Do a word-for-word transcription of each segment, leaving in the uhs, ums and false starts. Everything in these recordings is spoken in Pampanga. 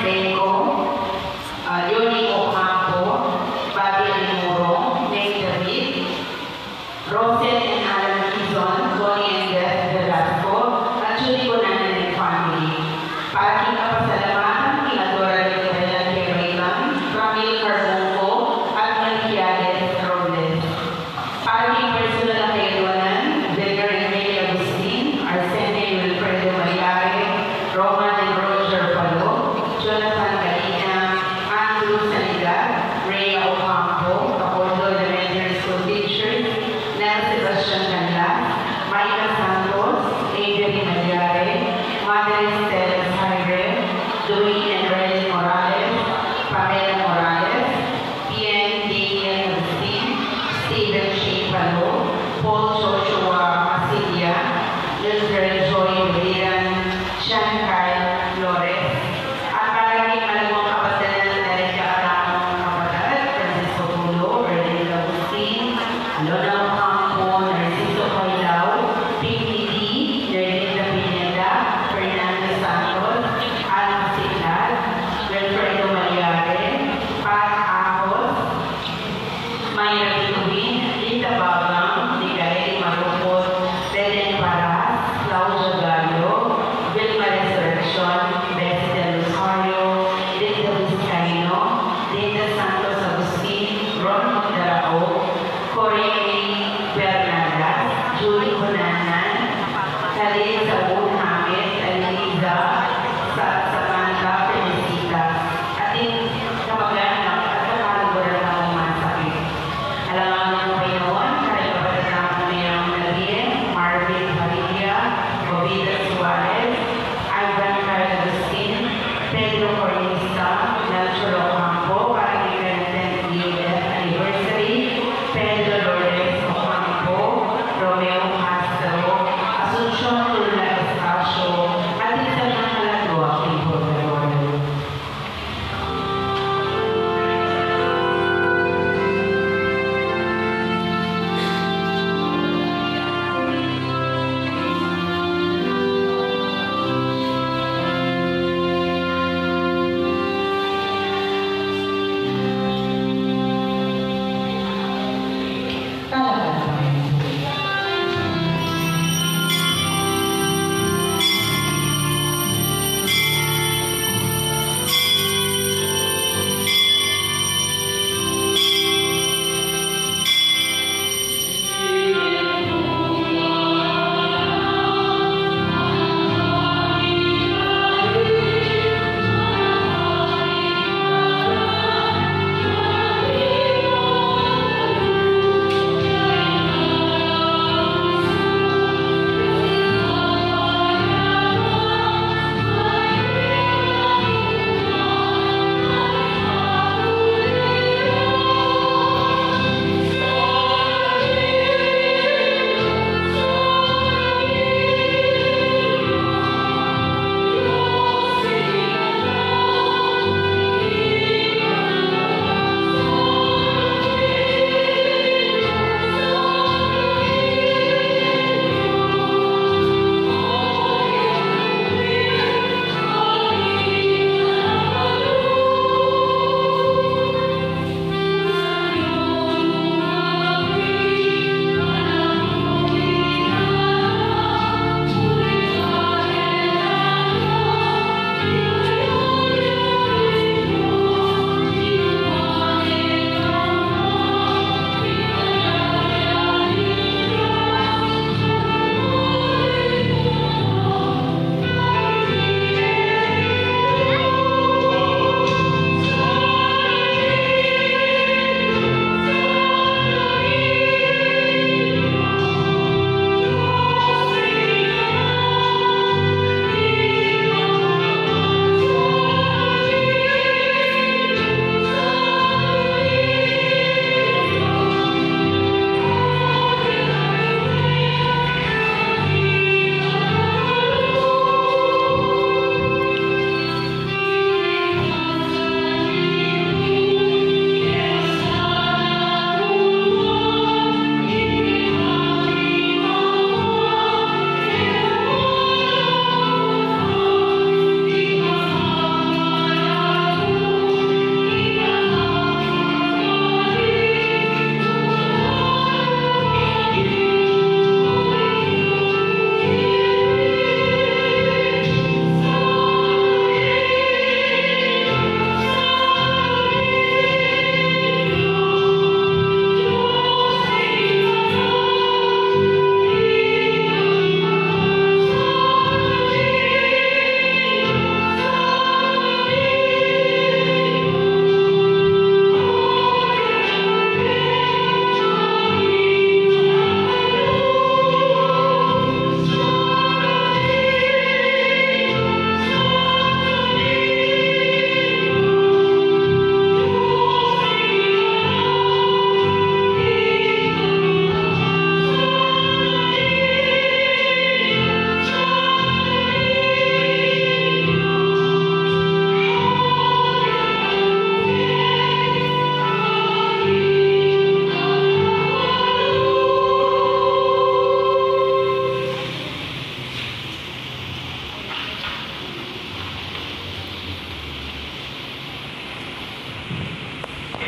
Bengco, ah, Leonie Ocampo, Bobby Limuro, May David, Rosette and Alan Quizon, Bonnie and Beth Velasco, at Judy Cunanan and family. Para king kapasalamatan king Adora de Carrera Quevedo, Ramil Carbonco, at Melquiades Robles. Para king personal a kayadwanan, Junior and Mary Agustin, Arsenio Wilfredo Mayare, Roman and Roger Palo, Jonathan Galina, Andrew Sanidad, Rhea Ocampo, Bacolod Elementary School teachers, Nel Sebastian Canlas, Micah Santos, Avery Mayare, Madre Stella Cyril, Dwayne and Raylan Morales, Pamela Morales, Bien Daniel Agustin, Steven Shane Palo, Paul Joshua Masilia, Mildred Joy Beliran, Sean Kyle Flores, at para king malagwang kapatdan na Daria Aramo, kapatad, Francisco Pulo, Erlinda Agustin, Alona Ocampo, Narciso Pailao, Pinky D, Nerlinda Pineda, Fernando Santos, Alma Signal, Wilfredo Mayare, Pat Ahos, Myra Bituin, Lita Babang, Micaeli Marupot, Belen Paras, Claudia Gallo, Vilma Resurreccion, Bessie Del Rosario, Linda Vizcaino, Linda Santos Agustin, Ron Magdarao, Corey Bernadas, Julie Cunanan, Khalil Saud Hamed, Eliza, Sa-, Samantha Felicitas, ating kamag-anak at kaluguran ng masakit. Alang angga ning Panginoon, kareng kapatad naming Mayang Nabie, Marvin Padilla, Ovida Suarez, Ivan Carl Agustin, Pedro Cornista, Melchor Ocampo, para kay kanitang eightieth anniversary, Pedro Lourdes Ocampo, Romeo Castro, Asuncion Luna Estacio, at ing sablang kaladua king purgatoryo.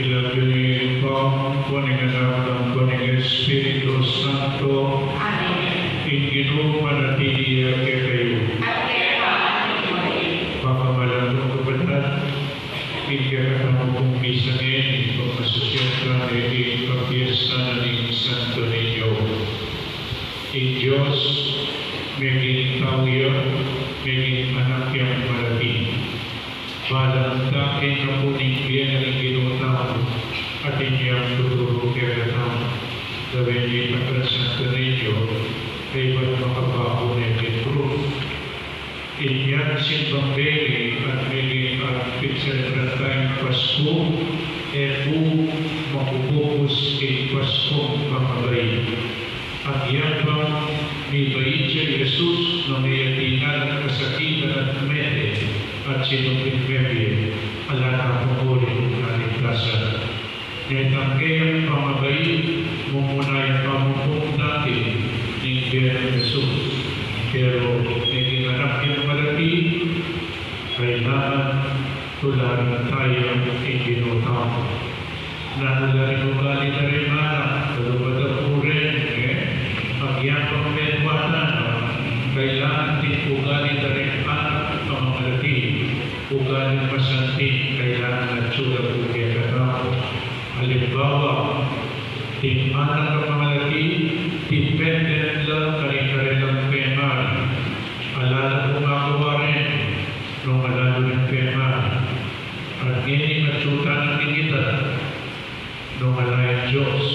King lagyu ning Ibpa, ning Anak, ning Espiritu Santo. Amen. Ing Ginu manatili ya kekayu. At keka naman. Pakamalatu kapatad, ing kekatamung misa ngeni, pagmasusian ta ne ing pagpiesta na ning Santo Niño. Ing Dios, meging tau ya, meging anak yang malati. Balang taken na pu ning bie na ning Ginu tamu, at inyang tuturu kekatamu. Gawin ye itang Santo Niño, kaybat makapaku ne king krus. Inyang simbang beli at meging at pagselebran tayung Pasku, e pu makupupus ing Paskung pangabai. Agyang bang mibait ya i Jesus nung e ya tinala ing kasakitan at mete, at sinupling mebie, ala na pung uri ning kaligtasan. Nung tangke yang pangabai, mumuna yang pamupung dati ning bie nang Jesus. Pero nung anak yang malati, kailangan tularan taya ing Ginu tamu. Nanu la ring ugali da ring anak, kalupa da pu rin, e? Agyang bang metua na, kailangan ding ugali da ring anak a mamalati, ugaling masanting, kailangan atyu da pu kekatamu. Alimbawa, ding anak a mamalati, dependent la karing karelang pengari. Ala la pung magawa rin, nung ala la ring pengari. At ngeni, atyu tana king ita, nung ala ing Dios,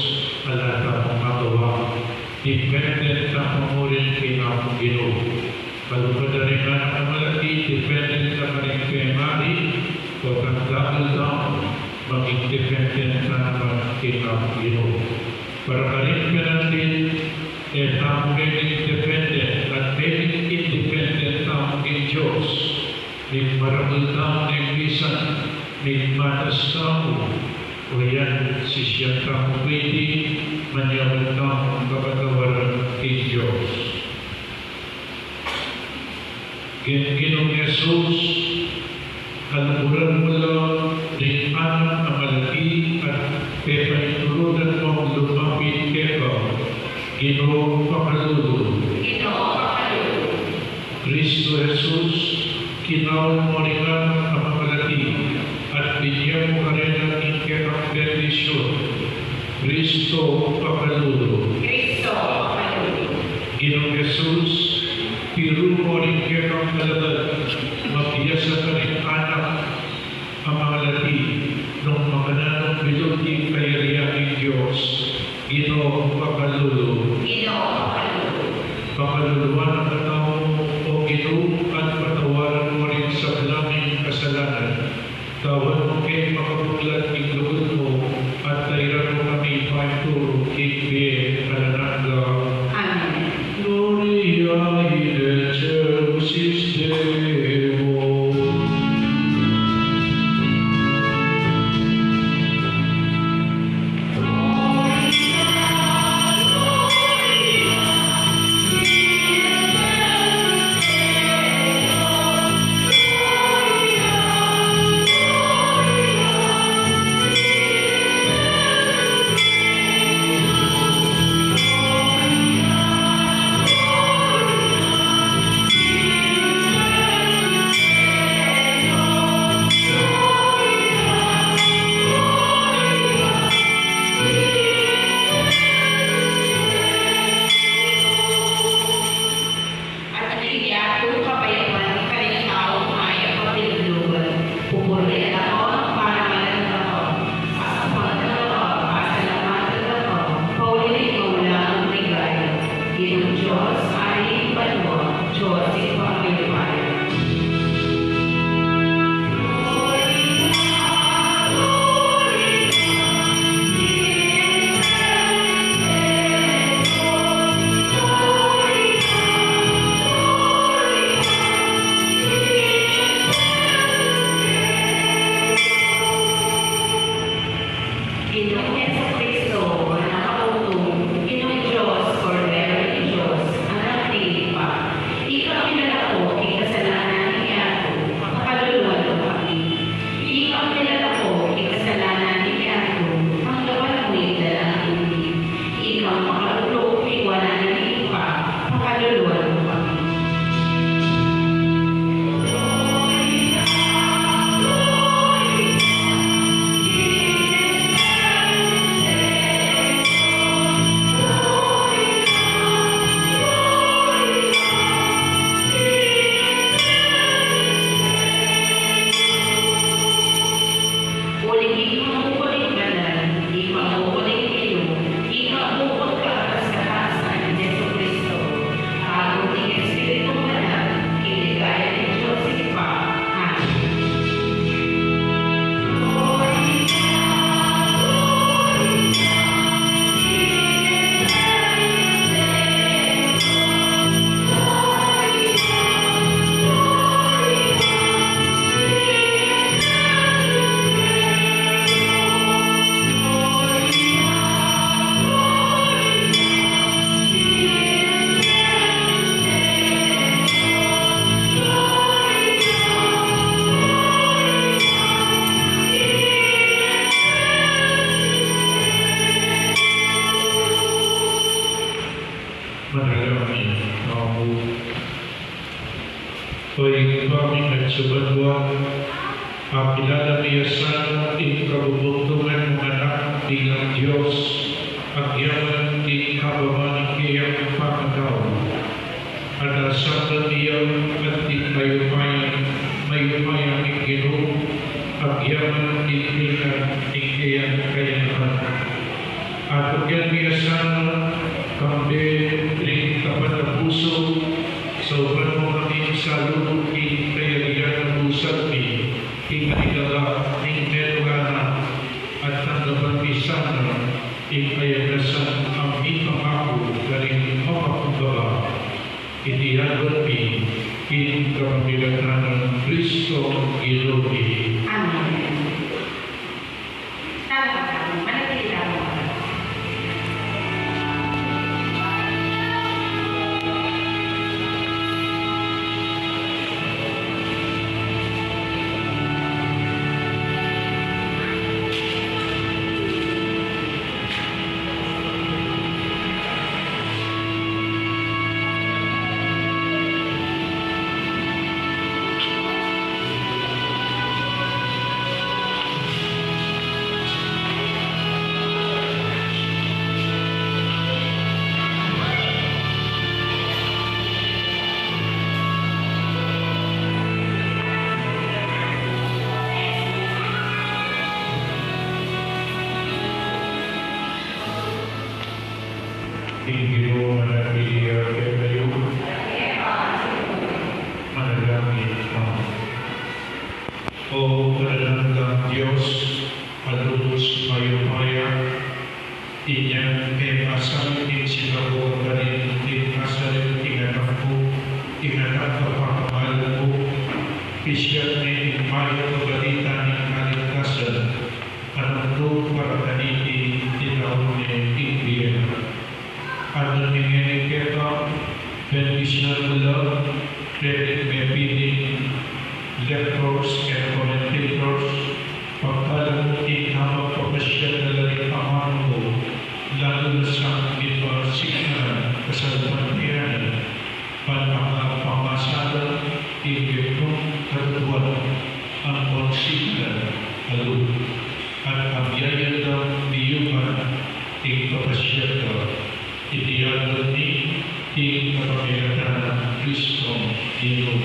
ala tamung magawa. Dependent tamu murin king Ginu. Kalupa da ring anak a malati, dependent la karing pengari, potang dapal tamu maging dependent na naman king Ginu. Para karing penandit, e tamu meging dependent at meging independent tamu king Dios. Ning marakal tamu, ning misan, ning matas tamu, o yan, sisian tamu pu iti, manyaman tamung kapatawaran king Dios. Ginung Jesus, kaluguran mu la ring anak a malati at pepainturunan mung lumapit keka. Ginu, pakalulu. Ginu, pakalulu. Kristo Jesus, kinaun mu ring anak a mamalati at binie mu karela ing kekang bendisyun. Kristo, pakalulu. Kristo, pakalulu. Ginung Jesus, tiru mu ring kekang alagad mabiasa karing anak a mamalati nung makananu bilug king kayarian ning Dios. Ginu, pakalulu. Ginu, pakalulu. Pakaluluan na katamu, O Ginu, at patawaran mu ring sabla ming kasalanan. Gawan mu keng makabuklat ing lugud mu, at tairan mu kami paintulu king bie alang angga. Amen. Gloria in excelsis Deo. Akilala mi ya sana ing kabubugtungan mung Anak bilang Dios, agyaman king kababa ning keyang pangatau. At asaktan iya at ing mayupayang, mayupayang ing Ginu, agyaman king keyang, ing keyang kayanakan. At agyan mi ya sana, kambe ring tapat a pusu, saupan mu kaming salubud king kayarian a pusat mi, king kanigawa ning metung na, at tanggapan mi sana ing kayanakan a mipapaku karing mapakumbaba. Iti aduan mi king kapamilatan nang Kristo Ginu mi. Amen. Salamat tamu. Manatili tamu. Ing Ginu manatili ya kekayu. Manalangin tamu. O kadalandang Dios, a lubus mayupaya, inyang e masalit ing sikako karin king Nazaret ing anak mu, ing anak a kapamalan mu, pisiat ne ing mayap a balita ning kaligtasan, a nung para kaniti tinaud ne ing bie na. Aduan mi ngeni keka, bendisyunan mu la, ding mepiling lectors and commentators, pagkalang ing kapagpapasiat na la ring amanu mu, lalu na sang mipasikan na kasalpantayanan, ban makapamasada ing bitung katutuan, ampon sikanan a lub, at abiayan dang miyuman ing kapasiat da. Iti aduan mi king kapamilatan nang Kristo Ginu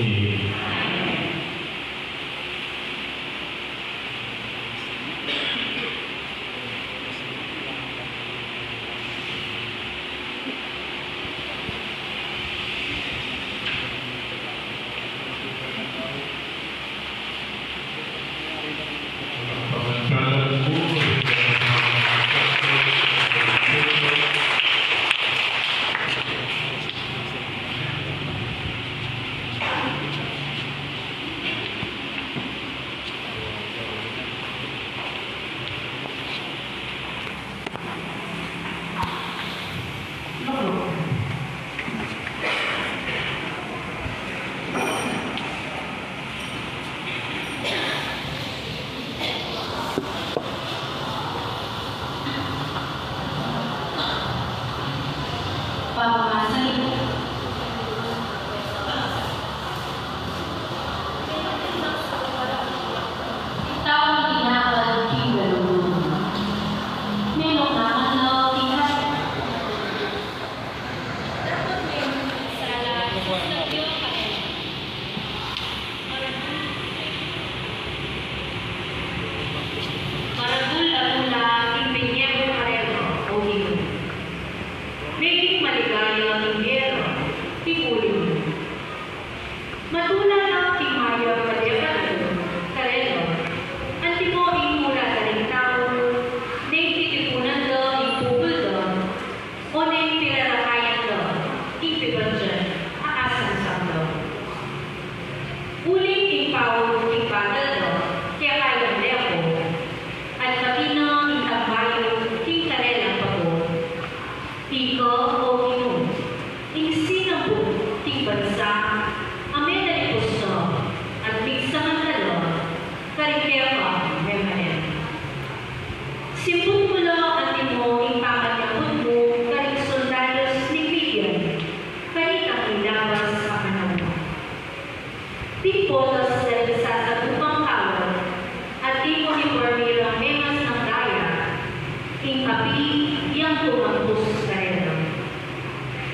Tumangkus karela.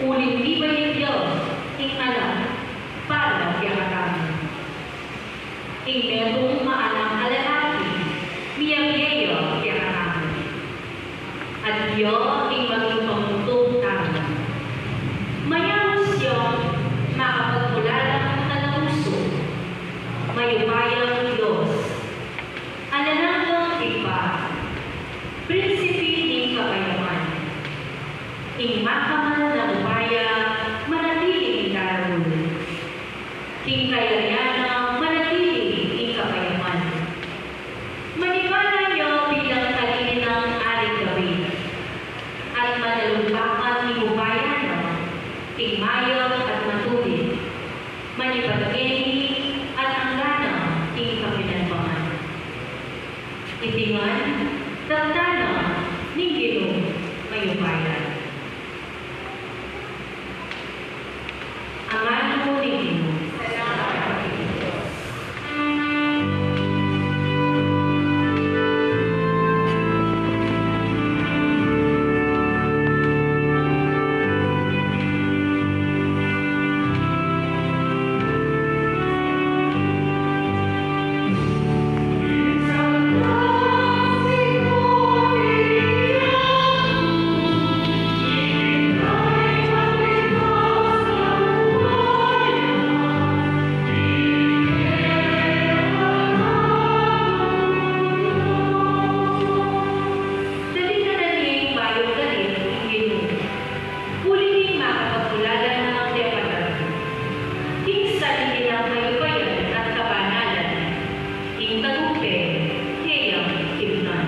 Uling mibait ya ing Anak para kekatamu. Ing metung maanang a lalaki, miyabie ya kekatamu. At ya ing maging pamungtung tamu. Mayaus yang makapagkulalang taga-pusu, mayupayang Dios, alang anggang Ibpa, Prinsipe ning kapayapan. Ing makamal nang upaya manatiling daraul. King kayarian na manatili ing kapayapan. Maniwala ya bilang kalili nang Aring David, at manalumpakan ing upaya na king mayap at matulid, manibat ngeni at anggana king kapinalbangan. Iti ngan, tattana ning Ginu mayupaya. Amanu ning Ginu. Dali na na ning bayung galit ing Ginu. Uli ning makapagkulalang deparan, king sanlibutan mayupaya at kabanalan, ing tagumpay keyang kibnan.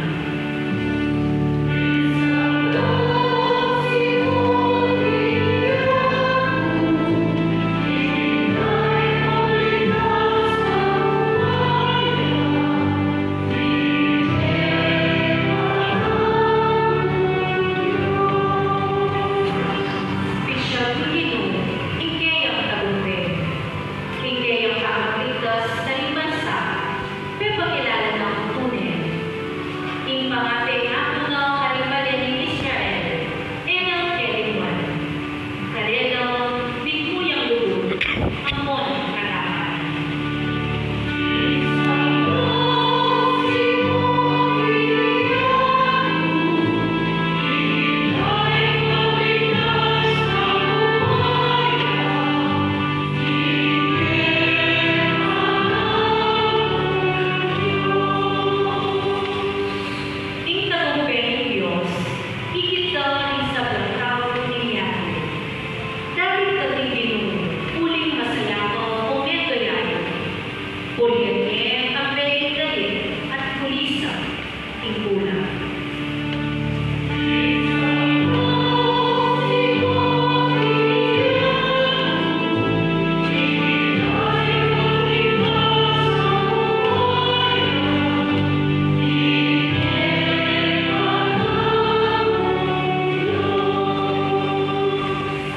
Pisyag ning Ginu ing keyang tagumpay, ing keyang pamaligtas karing bansa, pepakilala na ing tune. Ing pangape na karing balen ning Israel, e na kelimuan. Karela, mitmu yang lugud, ampon katapan. Ing tagumpay ning Dios, ikit da ring sablang tau ning yatu. Dapit da king Ginu, uling masaya ka o metung ya. Purian ne ang bending galit at kulisan ing kulang.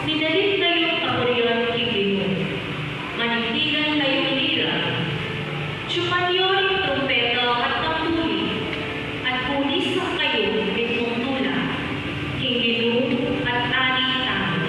Minalin kayung kapurian king Ginu. Manindigan kayung lira. Tsupan yu ring trumpeta at tambuli, at kulisan kayung mitmung tula, king Ginu at Ari tamu.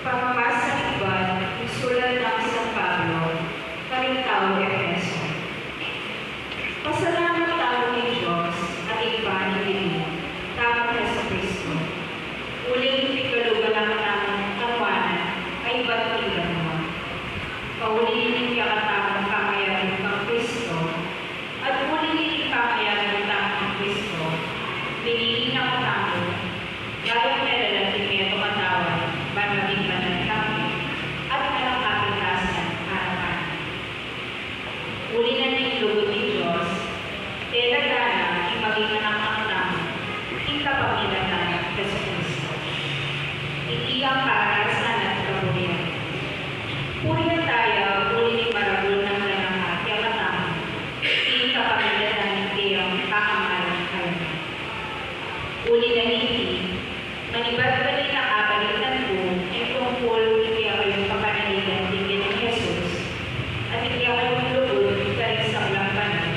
Pamamasa king sulat nang San Pablo karing taga Efeso. Pasalamat tamu king Dios at Ibpa ning Ginu tamung Jesucristo, uling pigkaluban na katamu tamuan a ibat king banua, pauli ning kekatamung pamayag kang Cristo, at uling king pamayag kang Cristo, binili na katamu, gaya ning lalaking metung a katawan, ban maging banal Uli na niti, manibat bale na kabalitan ku ing tungkul king kekayung kapanaligan king Ginu Jesus, at ing kekayung lugud karing sablang banal.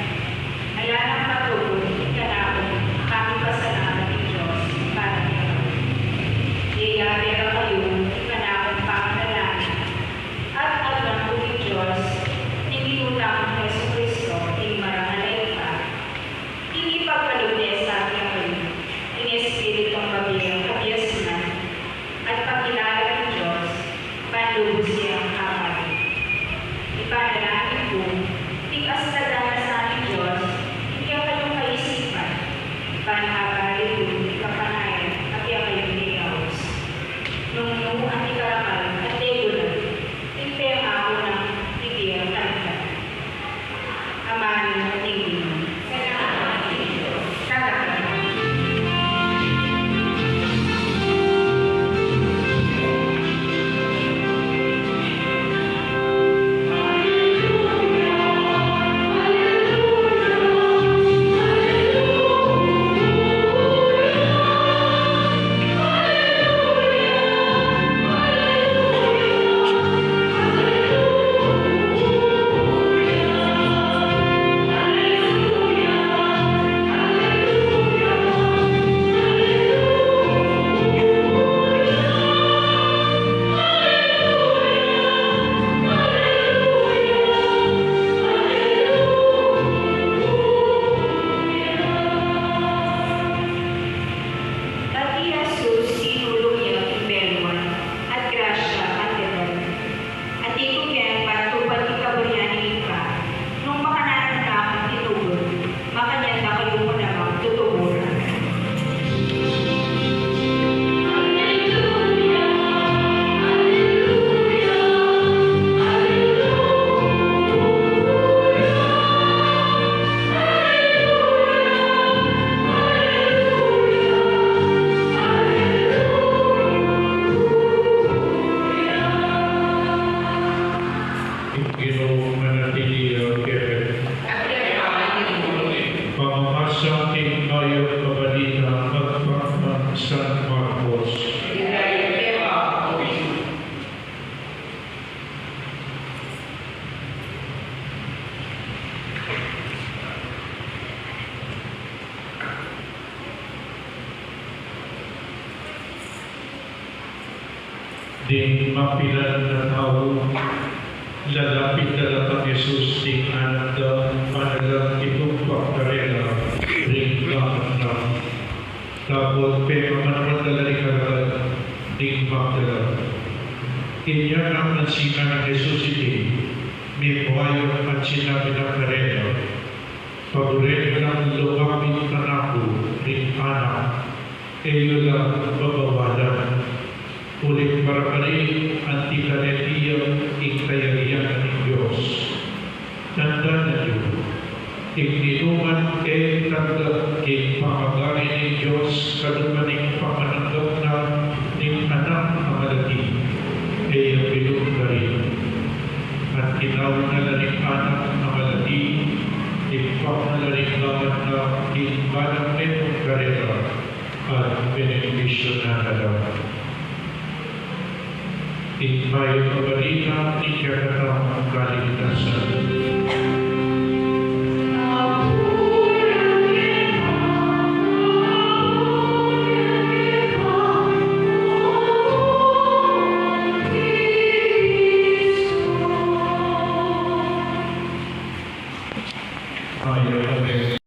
Ala nang matubud ing kanakung pakipasalamat king Dios para kekayu. Yaya pera kayu ing kanakung panganalangin, at aduan ku king Dios ning Ginu tamung Jesucristo, ing marangal a Ibpa, ing ipagkalub ne sa kekayu ing Espiritung mabie a kabiasnan at pangilala ning Dios, ban lubus yang kapatid. Ipanalangin ku, ing asta da na sa ning Dios ing kekayung kaisipan, ban abali yu ing kapanayan a kekayung meyaus. Nung nu anti karakal at regular, ing pengaku nang bibie kalikatan. Amanu ing Ginu. Salamat. At i Jesus sinulung ya ing beluan, at grasya at dedan. At ikung keng bantug pati kaburian ning Ibpa, nung makananu na kung tinubud, makanyan na kayu mu namang tutuburan. Ing Ginu manatili ya kekayu. Pamamasa king Mayap a Balita agpang nang San Marcos. Ding mapilan a tau, lalapit da la kang Jesus ding anak da, ban da la itumpak karela ring gamat na. Dapot pemamanwan da la ring karakal ding magdala. Inya nang ansinan nang Jesus iti, mimwayu at sinabi na karela, Paburen yu lang lumapit kanaku ring anak, e yu la babawalan. Uling para karin anti kareti ya ing kayarian ning Dios. Tandanan yu, ing ninuman e tanda king pamagari ning Dios kalupa ning pamananggap na ning anak a malati, e ya bilug karin. At kinaun na la ring anak a malati, impak na la ring gamat na king balang metung karela, at benendisyonan na la. Ing Mayap a Balita